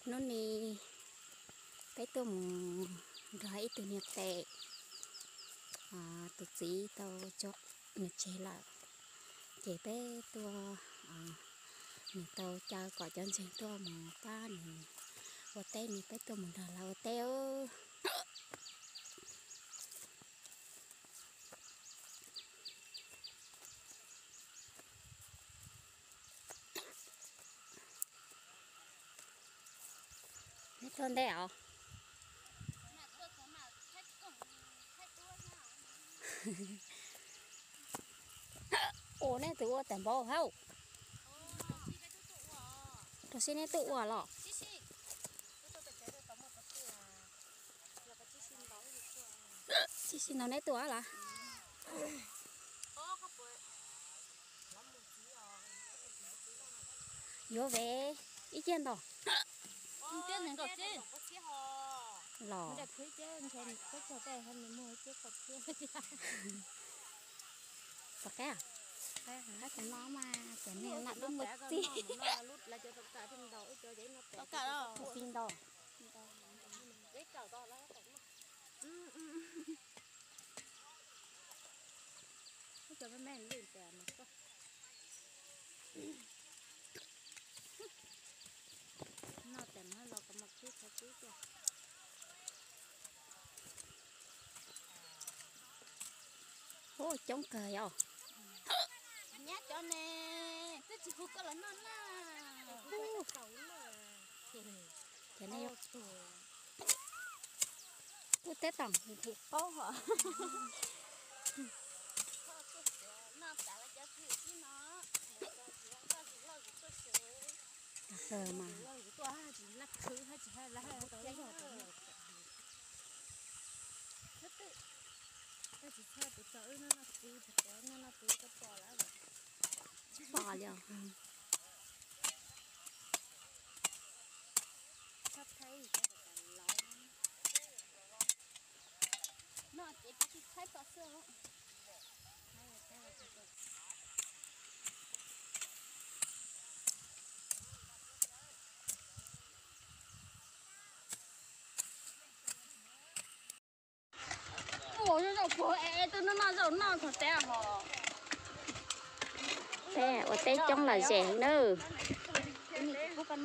Hnub no peb tuaj mus nrog ib tug niam tes, tus txiv tau tso nws tseg lawm, ces peb tuaj, nws tau caw kom cov ntseeg tuaj mus pab nws ua teb no, peb tuaj mus nrog lawv ua teb. Neb tuaj ntej os? Ua, neb twb ua tag npaum hauj. Rau sib neb tuaj ua los? Tsis, tsis no neb tuaj los? Yuav vev ib ciag ntau. Los. Tom qab, qab tom no mas cov neeg lam lub muag txij. Txij ntau. Ua, coob kawg yom. Nyab cov ne, twb tsis hu koj los noj na. Cov ne, ub, teb tom nthim qaub hos. Noj tas lawv cov twm xwb no. Mas pom li. Ua, zaum zaum puag es twb noj noj zaum noj txog teb hos. Peb ua teb coob lom zem nawb. Koj puas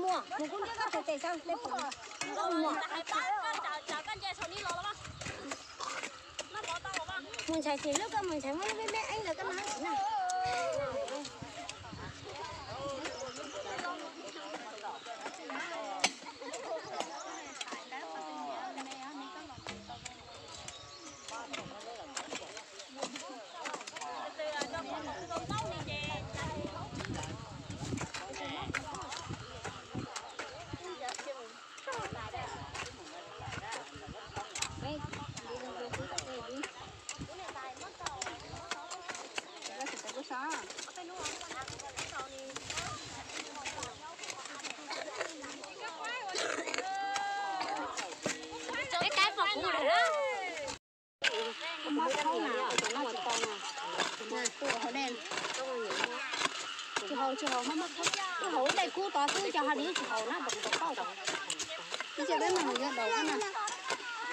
muaj? Mus kuv nrog koj tes taw, koj puas muaj? Mus ntshai ces lub koj mus ntshai muab lub me me eeb ntawd koj mas tsis noj. Peb kab pom kuv lawm. Tsis haus, tsis haus, tsis haus, lub dej kub tod xwb, cov ha nws tsis haus na, pom tau. Ib cov peb mas haus yog daus na.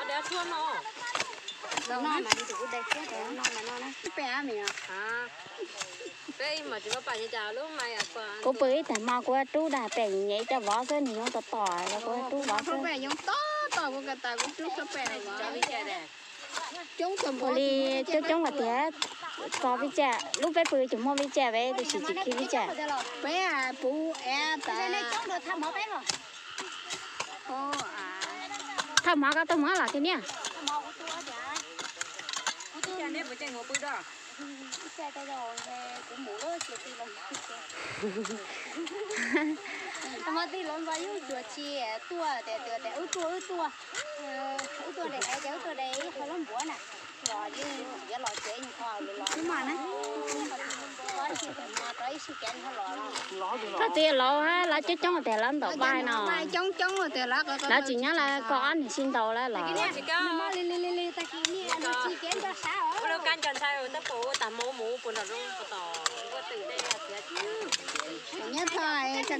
Daus no mas nws tus kuv dej kub, daus no mas no na. Peb a me. Kuv pw ib tag hmo kuv rub dag pem nyev cov vov xwb, nws yoov tom tom los kuv rub vov xwb. Kuv rub vov. Ua li coob coob los tias txog vij tsam, lub peb pw tseem muaj vij tsam peb tiam sis tsis khi vij tsam. Peb puv ev tas. Thaj hmov koj tuaj hmov los kiag niam. Hmov tij los npog yub cuag tsi tuaj tes tes wb tuaj wb tuaj, wb tuaj de ces wb tuaj de ib qho lub npuav na. Koj txiv laus hab, lawv coob coob tias lawv ntaus npaij no. Lawv tsis nyob lawv koj ob niag sib ntaus lawm los.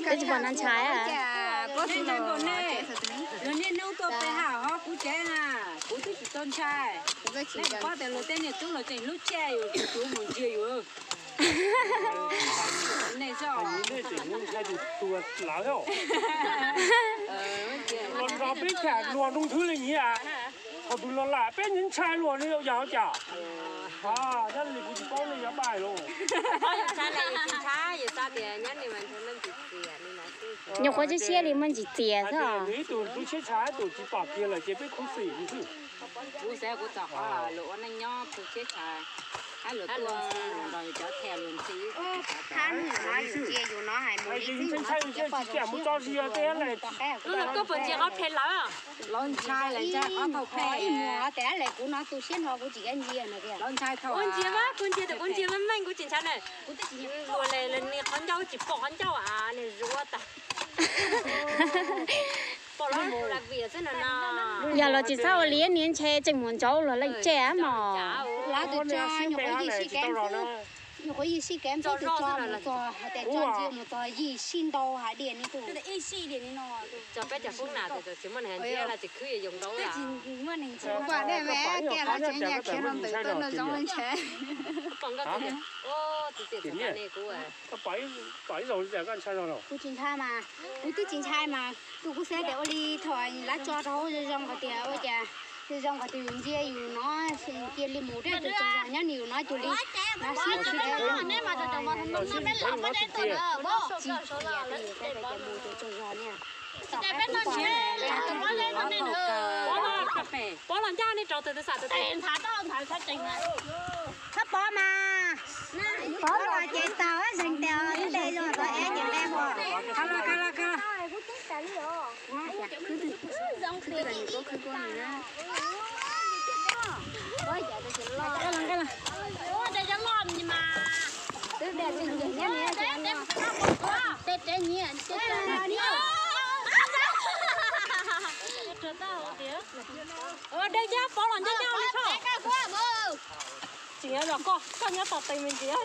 Peb tsis pom no ntshai. Niaj hnub tuaj pe ha ho kuv tsev na, kuv twb tsis tau ntshai. Nej paub tias luag tej niag tub los tseem hlub tshaj yus, tus tus mus ntsia yus. Nej tseem ntshai tus tuag lawm. Los nrog peb tham luag nroo thwv li nyiam. Thaum tus los lam peb ntshai luag ne, yog cas? Nyob li kuv tsis paub nej yuav paj los. Nyuam qhuav siab siab li muaj ntsis txias xwb. Nws ib tug tub siab tshaj ib tug tsis pom kiag lawm ces peb khuv xim xwb. Kuv xav kuv txom qab luag ua neej nyob tu siab tshaj, hab luag tuaj nrog yus cov tham luag ntxhi. Ntshai ntshai yus tsis mus tso zis os, tej lawm. Tuaj pw ntsia qhov phem lawm. Lawv ntshai lawm, ntshai qhov thaum phem. Ib muag tes lawm kuv no tu siab nrho kuv tsis kam ntsia no tiag. Lawv ntshai thaum kuv ntsia mas, kuv ntsia tes kuv ntsia meej meej, kuv tsis ntshai na. Kuv twb tsis ntsia luag li, luag niag qhov ncauj tsis pom qhov ncauj a, niag zuav tas. Pom lawv mus la vias xwb no no. Yog luag tsis txhob ua li niag ntshe tseem mus ntsauv luag leej tseg mog. Lawv tus tso nyuam qhuav yim sij kev xwb. Nyuam qhuav yim sij kev xwb tus tso mus txog hais tias tso ntsia mus txog yim sij ntau hais diam ni tus. Tso peb cov foob nas tus tsis muaj neeg ntsia lawm tsis khwb yoov nkaus. Muaj neeg ntsia. Pom dej me kiag los tsev nyas khiav rau ntawm tau noj zoov ntshai. Pom nkauj tus tias, tus tias txog ne kuv. Pom ib zaug tias koj ntshai zog los? Kuv tsis ntshai mas, kuv twb tsis ntshai mas. Tus kuv xav tias ua li thaum lawv tso rau hauv zoo zoo hais tias ua cas zoo zoo hais tias yus ntsia yus no cia li mus rau tus tsaug zog nyob nws yus no cia li no sib tsis tsis tsis tias tus yus xav tias mus tus tsaug zog niag. Pov los ncaj nej rau tus twg xam tus twg. Txhob pov mas. Pov los ces tau zeeg tias twb de zoo tau es ces de pov. De nyab pov los ncaj ncaj li tso. Tsis nyob los koj, koj nyob tom tes me ntsis koj.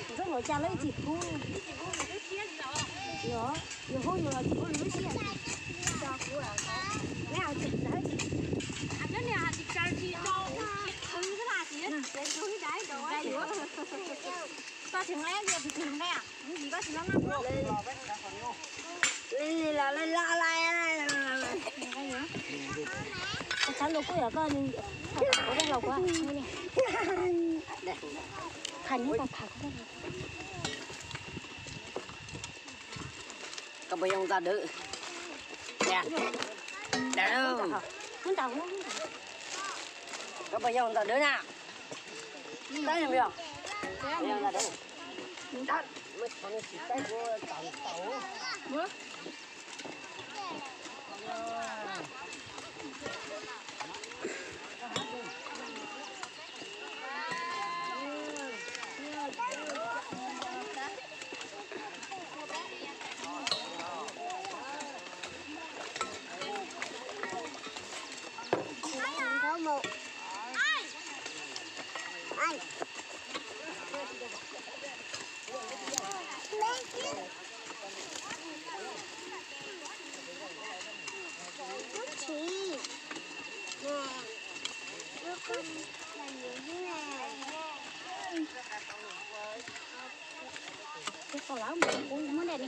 Ntxub los cas lawv tsis hu. Yog, yog hu yus los tsis hu lub siab. Neb hais tsis txawv tsis. Koj tsis nqaij, koj tsis nqaij. Txhob los kuj yog koj, koj los kuj. Tham neb tau tham. Koj puas yog ntxawg dawb? Dawb. Koj puas yog ntxawg dawb na? Dawb yog puas yog? Puas yog ntxawg dawb? Dawb. Tus qau lawm, kuv muab dej ni.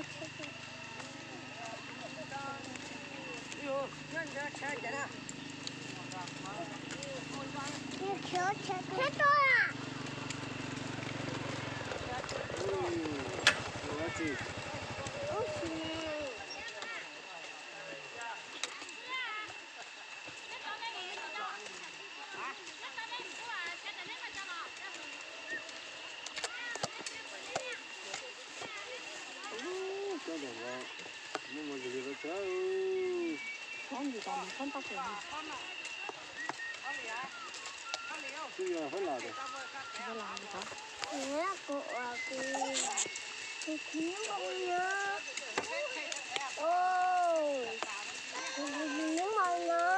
Ub, cov ntawm no muaj mos zis li rau cov. Twb yog hab lam. Kuv ua kuv, kuv ua kuv. Ub, kuv ua kuv no.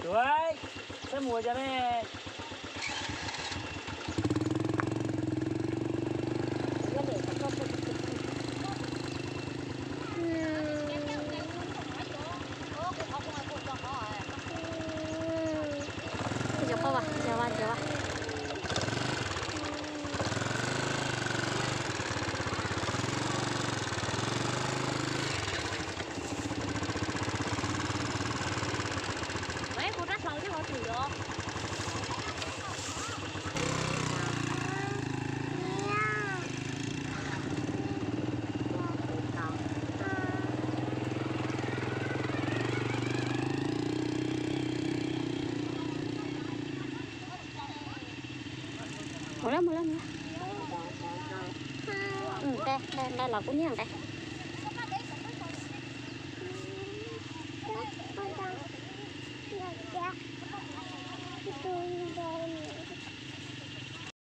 Tuaj, saib mus ua cas ne? Cov poj vas, cov vas, cov vas. Kuv rab hlau nyob hauv twg os? Mus lawm, mus lawm, mus lawm. Nqe, nqe, nqe los kuv niag nqe.